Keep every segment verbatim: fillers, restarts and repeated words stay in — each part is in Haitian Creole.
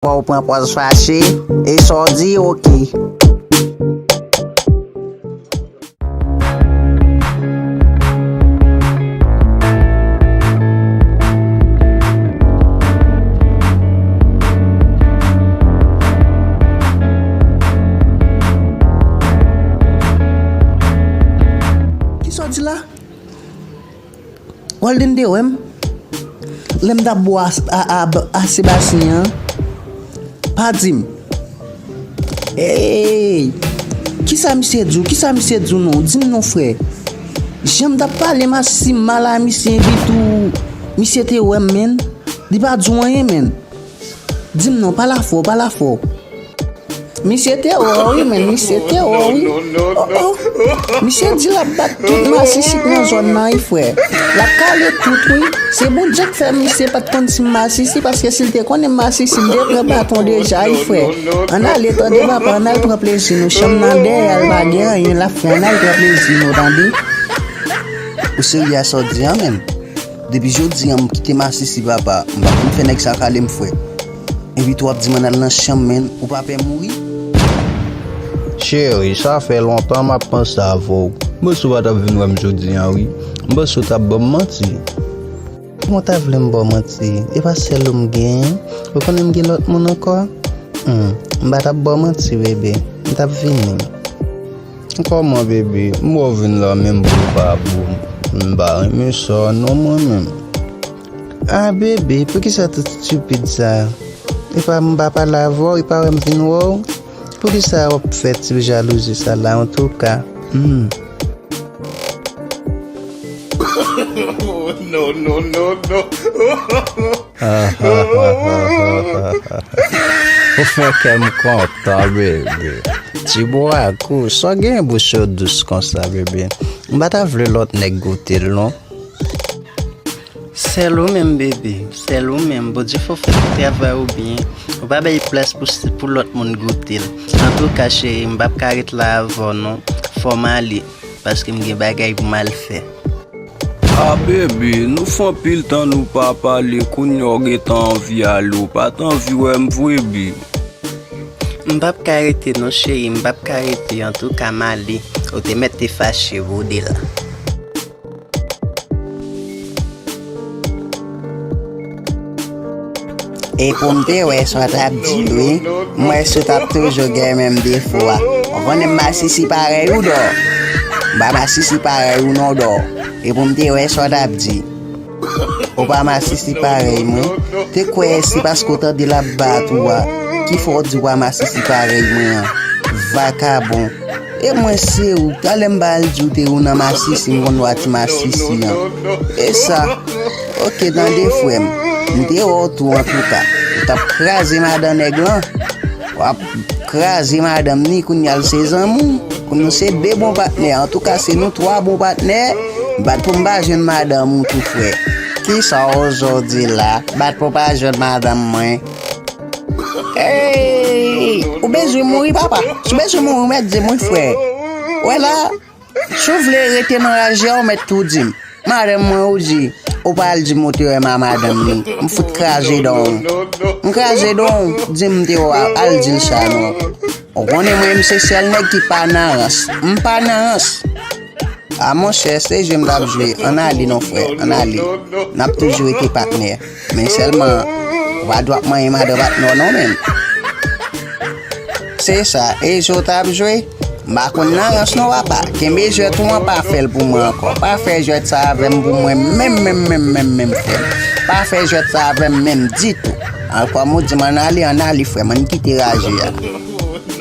Fò w pran pòz fache, e sa w di, oke. Kisa w di la? Walden te wè m. Lè m t ap bo a, a, a, a Sebastien an, pa di m. Ey! Kisa misye di w? Kisa misye di w non? Di m non, frè. Jan m t ap pale masisi mal a misye, epi tou, misye te wè m, menn. Li pa di w anyen, menn. Di m non, pale afò, pale afò. Misye te wè w wi, menn, misye te wè w wi. Oh, oh. Misye di l ap bat tout masisi k nan zòn nan wi, frè. L ap kale tout wi. Se Bondye k fè misye pa t konn si m masisi, paske si l te konnen m masisi, m te pran baton deja wi, frè. Ann ale, tande papa, ann al pran plezi nou. Chanm nan dèyè a, l pa gen anyen l ap fè. Ann al pran plezi nou, tande. Ou serye a sa w di an, menn? Depi jodi a, m kite masisi, papa. M pa konn fè nèg sa kale m, frè. Epi tou w ap di m ann al nan chanm, menn. Ou pa pè mouri? Cheri, sa fè lontan m ap panse avè w. M panse w pa t ap vin wè m jodi a wi. M panse w t ap ban m manti. Kòman w ta vle m ba w manti? E pa sèl ou m genyen. Ou konnen m gen lòt moun ankò? Hmm, m pa t ap ba w manti, bebe. M t ap vini. Kòman, bebe? M wè w vin la menm pou w pa bo m. M pa renmen sa non, mwen menm. Ah, bebe, poukisa tout estipid sa? E pa m pa pale avè w, e pa wè m vin wè w? Poukisa w ap fè ti jalouzi sa la, antouka? Hmm. No, no, no, no. Ou fè kè m kontan, bebe. Ti bwakou, sa w gen bouch ou dous konsa, bebe? M pa ta vle lòt nèg goute l, non. Sèl ou menm, bebe. Sèl ou menm. Bondye fè w fè tout travay ou byen. Ou pa bay plas pou, pou lòt moun goute l. Antouka, cheri, m p ap ka ret la avè w, non. Fò m ale. Paske m gen bagay pou m al fè. Ah, bebe, nou fè anpil tan nou pa pale, kounye a w gentan anvi ale, w pa t anvi wè m vre, bi? M p ap ka rete non, cheri, m p ap ka rete, antouka, m ale. Ou te mèt te fache, bwode la. E pou m te wè sa w t ap di wi, m wè si w t ap toujou gen menm defo a. Ou konnen m masisi parèy ou dò. M pa masisi parèy ou non dò. E pou m te wè sa w t ap di. Ou pa masisi parèy mwen. Te kwè se paske w tande l ap bat ou a ki fè w di w pa masisi parèy mwen an. Vakabon. E mwen se ou, talè m pa al di w te ou nan masisi, m konn dwa ti masisi an. E sa, oke, tande frè m, m te wè w tou antouka. Ou t ap kraze madan nèg lan. W ap kraze madanm ni, kounye a l se zanmi w. Kounye nou se de bon patnè. Antouka, se nou twa bon patnè. Bat pou m pa jwenn madanm ou tou, frè. Kisa w jodi la? Bat pou w pa jwenn madanm mwen. Ey! Ou bezwen mouri, papa? Si w bezwen mouri, ou mèt di m wi, frè. Wè la, si w vle rete nan raje a, ou mèt tou di m. Madanm mwen, ou di, ou pa al di m ou te wè ma madanm ni. M fout kraze dan w. M kraze dan w, di m te wè, al di l sa non. Ou konnen mwen, m se sèl nèg ki pa nan rans. M pa nan rans. A monchè, se jwe m t ap jwe. Ann ale non, frè, ann ale. N ap toujou rete patnè. Men sèlman, ou pa dwe ap manyen madan patnè w non, menm. Se sa, e jwe w t ap jwe? M pa konn nan rans non, papa. Kenbe jwèt ou an, pa fè l pou mwen ankò. Pa fè jwèt sa avè m pou mwen menm, menm, menm, menm, menm, frè m. Pa fè jwèt sa avè m menm ditou. Ankò m ou di m ann ale, ann ale, frè m, ann kite raje a.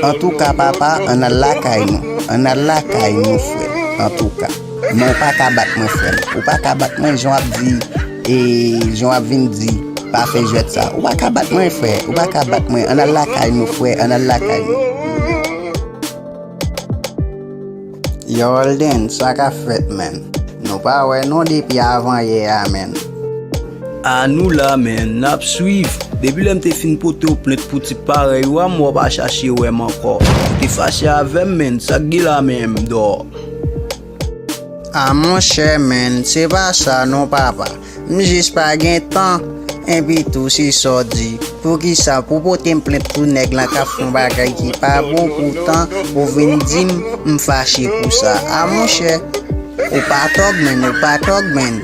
Antouka, papa, ann al lakay nou. Ann al lakay nou, frè. Antouka. Men ou pa ka bat mwen, frè m. Ou pa ka bat mwen, jan w ap di, e jan w ap vin di, pa fè jwèt sa. Ou pa ka bat mwen, frè. Ou pa ka bat mwen. Ann al lakay nou, frè. Ann al lakay nou. Yo, Walden, sa k ap fèt, menn? Nou pa wè non depi avanyè a, menn. A nou la, menn, n ap swiv. Depi lè m te fin pote w plent pou tip parèy ou a, m wè w pa chache wè m ankò. Ou te fache avè m, menn, sa k gen la menm, dò? A monchè, menn, se pa sa non, papa. M jis pa gen tan. Epi tou, se sa w di. Poukisa pou pote m plent pou nèg lan k ap fè yon bagay ki pa bon, poutan ou vin di m m fache pou sa? A monchè, ou pa tòg, menn, ou pa tòg, menn.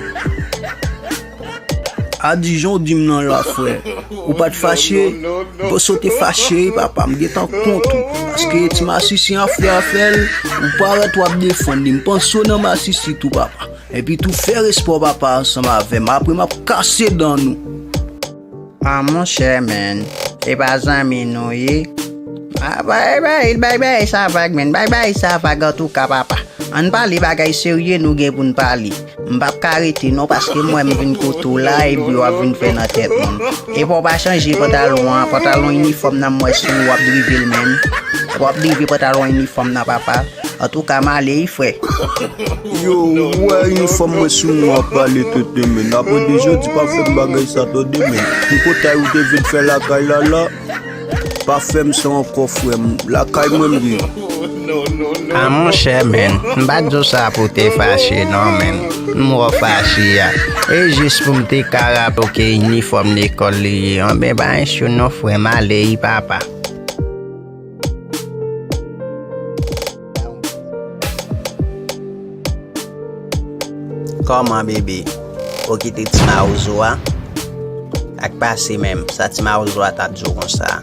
A di jan w di m nan la, frè. Ou pa t fache? M panse w te fache, wi, papa. M gentan kont ou. Paske ti masisi an, frè a fè l, ou parèt w ap defann li. M panse w nan masisi tou, papa. Epi tou, fè respè w, papa, ansanm avè m. Apre, m ap kase dan nou. A monchè, menn, se pa zanmi nou ye? A, bay, bay, bay, bay sa vag, menn. Bay, bay sa vag, antouka, papa. Ann pale bagay serye nou gen pou n pale. M p ap ka rete non, paske m wè m vin kote w la, epi w ap vin fè nan tèt moun. Epi w pa chanje pantalon an, pantalon inifòm nan m wè sou ou, w ap drive l menm. W ap drive pantalon inifòm nan, papa. Antouka, m ale wi, frè. Yo, ou wè inifòm mwen sou mwen ap pale tenten, menn. Apre de jodi, pa fè m bagay sa tande, menn. Pou kotay ou te vin fè lakay la, la, pa fè m sa ankò, frè m. Lakay mwen m ye. A monchè, menn, m pa t di w sa pou w te fache, non, menn. M wè w fache a. E jis pou m te ka raple w ke inifòm lekòl li ye. Anben, pa enchou non, frè m, ale wi, papa. Kòman, bebe? Ou kite ti mawozo a? Sa k pase menm? Sa ti mawozo a t ap di w konsa?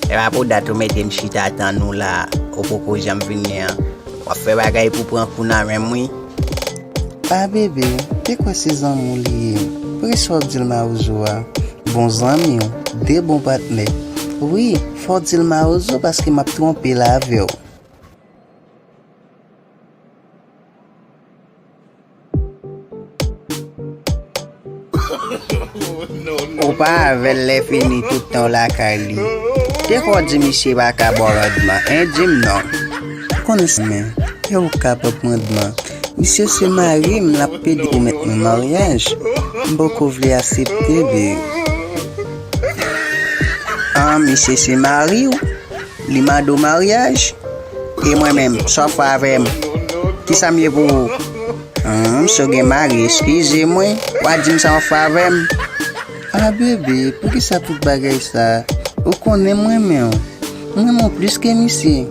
E pa pou dat ou mete m chita tann ou la, ou poko janm vini an. W ap fè bagay pou pran kou nan men m, wi. A, bebe, te kwè se zanmi w li ye. Poukisa w ap di l mawozo a? Bon zanmi w, de bon patnè. Wi, fò w di l mawozo paske m ap twonpe l avè w. Ou pa avè l lè fini tout tan w lakay li. Te kwè w di misye pa ka ba w randman, en, di m non. Konnen sa, men, e ou k ka pran randman. Misye se mari m, l ap pede pwomèt mwen maryaj. M poko vle aksepte, bebe. An, misye se mari w? Li mande w maryaj? E mwen menm, sa w ap fè avè m? Kisa m ye pou ou? Humm, si w gen mari, eskize mwen, w a di m sa w ap fè avè m? A, bebe, poukisa tout bagay sa? Ou konnen m renmen w. M renmen w plis ke misye.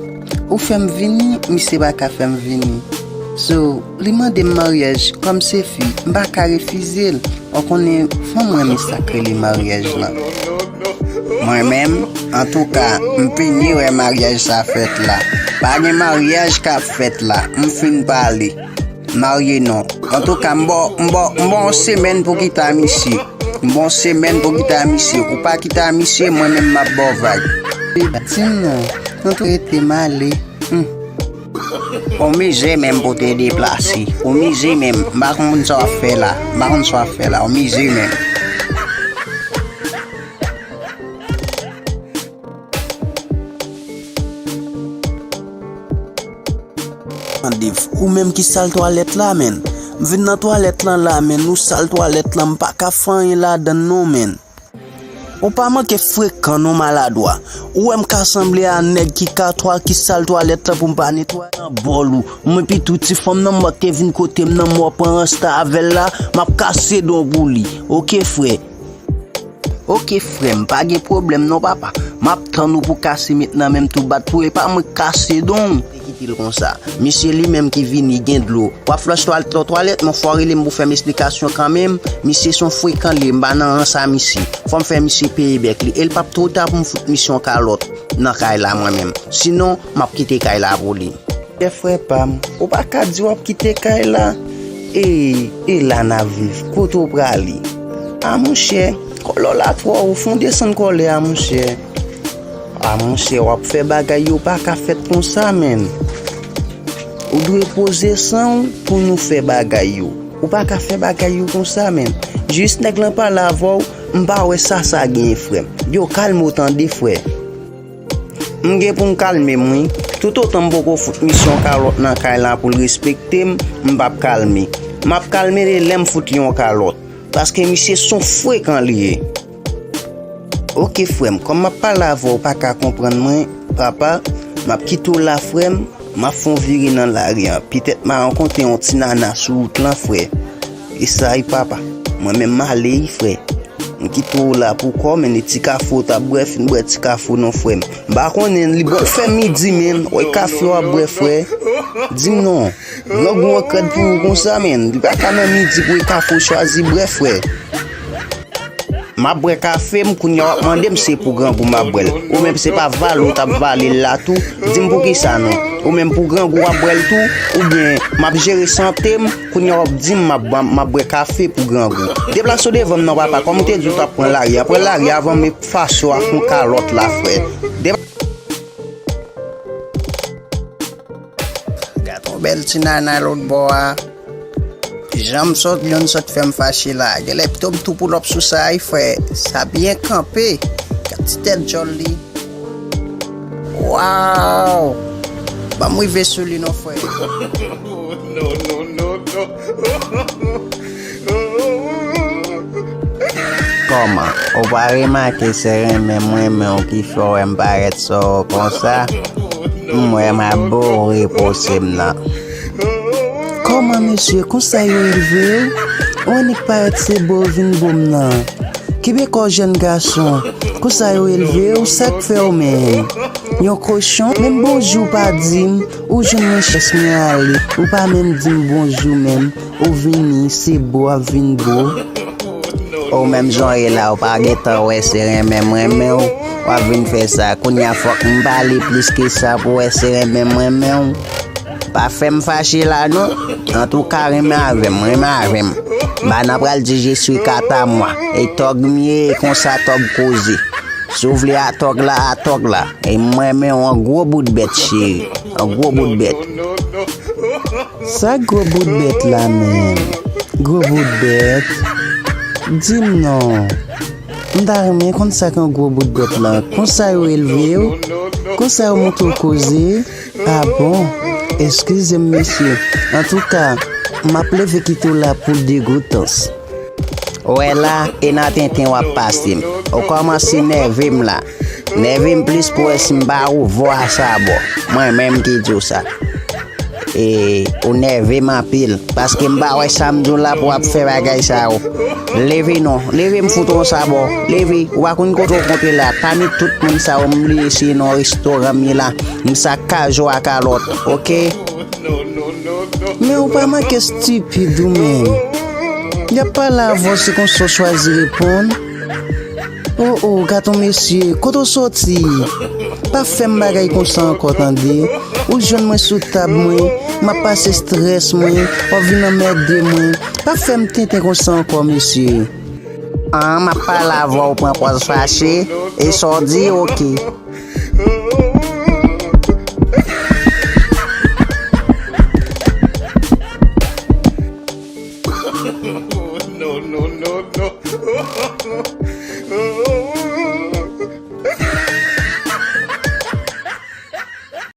Ou fè m vini, misye pa ka fè m vini. So, li mande m maryaj, kòm se fi, m pa ka refize l. Ou konnen, fanm renmen sa k rele maryaj lan. Mwen menm, antouka, m vini wè maryaj sa fèt la. Pa gen maryaj k ap fèt la, m fin pale. Marye non. Antouka, m ba w, m ba w, m ba w yon semèn pou kite a misye. M ba w yon semèn pou kite a misye. Ou pa kite a misye, mwen menm m ap ba w vag. Di m non, antouka rete m ale. Hmm. Ou mize menm pou te deplase. Ou mize menm. M pa konn sa w ap fè la. M pa konn sa w ap fè la. Ou mize menm. Mande, ou menm ki sal twalèt la, menn. M vin nan twalèt lan la, menn. Ou sal twalèt lan, m pa ka fè anyen ladann non, menn. Ou pa manke frekan non, maladwa. Ou wè m ka sanble a nèg ki katwa, ki sal twalèt lan pou m pa netwaye nan bòl ou. Mwen pitou ti fanm nan m wè k te vin kote m nan, m wè pran rasta avè l la, m ap kase don pou li. Oke, frè. Oke, frè m, pa gen pwoblèm non, papa. M ap tann ou pou kase met nan men m tou, bat pou e pa mwen k kase don. Te kite l konsa. Misye li menm ki vini gen dlo. W ap flòch twal-, twalèt, men fò w rele m pou fè m esplikasyon kanmenm. Misye se yon frekan li ye, m pa nan rans a misye. Fò m fè misye peye bèk li. E l p ap twò ta pou m fout misye yon kalòt nan kay la mwen menm. Sinon, m ap kite kay la pou li. Chè frè pa m, ou pa ka di w ap kite kay la? E, e la n ap viv, kote w prale? A monchè, kòlè w la twò wo, fè w desann kòlè a monchè. A monchè, w ap fè bagay yo pa ka fèt konsa, menn. Ou dwe poze san w pou nou fè bagay yo. Ou pa ka fè bagay yo konsa, menn. Jis nèg lan pale avè w, m pa wè sa sa genyen, frè m. Yo, kalme w tande, frè. M gen pou m kalme m, wi. Toutotan m poko fout misye yon kalòt nan kay la pou l respekte m, m p ap kalme. M ap kalme lè m fout li yon kalòt. Paske misye se yon frekan li ye. Oke, frè m, kòm m ap pale avè w, ou pa ka konprann mwen, papa, m ap kite w la, frè m, m ap fè yon vire nan lari a. Petèt m a rankontre yon ti nana sou wout lan, frè. E sa, wi, papa. Mwen menm, m ale, wi, frè. M kite w la pou kò, men e ti kafe w t ap bwè, fin bwè ti kafe w non, frè m. M pa konnen, li bò fè midi, men, wè kafe w ap bwè, frè. Di m non. Grangou an krèd pou ou konsa, men. Li pa ka nan midi pou e kafe w chwazi bwè, frè. M ap bwè kafe m, kounye a w ap mande m se pou grangou m ap bwè l. Ou menm se pa vale w t ap vale l la tou, di m poukisa non. Ou menm pou grangou w ap bwè l tou, oubyen m ap jere sante m, kounye a w ap di m m ap, m ap bwè kafe pou grangou. Deplase w devan m non papa, kòm ou te di w t ap pran lari a, pran lari a avan m fache w ak yon kalòt la, frè. Deplase Gad yon bèl ti nana lòt bò a. Jan m sot, youn sot fè m fache la. Genlè pito m tou poulòp sou sa, wi, frè. Sa byen kanpe. Gad ti tèt djòl li. Waw! Ban m rive sou li non, frè. Non, non, non, non. Kòman? Ou pa remake se renmen m renmen w ki fè w wè m parèt sou ou konsa? M wè m ap boure pwose m nan. Kòman mesye, konsa yo elve w? Ou annik parèt se bo w vin bo m nan. Kenbe kò w jèn gason. Konsa yo elve w, sa k fè w menm? Yon kochon? Menm bonjou w pa di m, ou jwenn mwen chèch mwen ale. Ou pa menm di m bonjou menm. Ou vini, se bo w ap vin bo. Ou menm jan w ye la, ou pa gentan wè se renmen m renmen w, w ap vin fè sa. Kounye a fòk m pale plis ke sa pou wè se renmen m renmen w. Pa fè m fache la non. Antouka, renmen avè m, renmen avè m. Bana pral di je suis kat a mwa. E tòg m ye, e konsa tòg koze. Si w vle atòg la, atòg la. E m renmen w an gwo bout bèt cheri. An gwo bout bèt. Sa gwo bout bèt la menm? Gwo bout bèt? Di m non. M ta renmen konn sa k an gwo bout bèt la. Konsa yo elve w? Konsa yo montre w koze? A bon? Eskize m mesye. Antouka, m ap leve kite w la pou degoutans. Ou wè la, e nan tenten w ap pase m. Ou kòmanse nève m la. Nève m plis pou wè si m ba ou vo a sa bò. Mwen menm ki di w sa. E, ou nève m anpil. Paske m pa wè sa m di w la pou w ap fè bagay sa yo. Leve non. Leve m fout ou sa bò. Leve. Ou pa konn kote w konte la. Pami tout moun sa yo m bliye si e nan restoran m ye la. M sa kaje w a kalòt. Oke? Men ou pa manke estipid ou menm. Y ap pale avè w, se konsa w chwazi reponn. O o, gad on mesye, kote w soti? Pa fè m bagay konsa ankò tande. Ou jwenn mwen sou tab mwen, m ap pase estrès mwen, w ap vin anmède mwen. Pa fè m tenten konsa ankò mesye. An, m ap pale avè w, pran pòz fache, e sa w di, oke. No, no, no, no.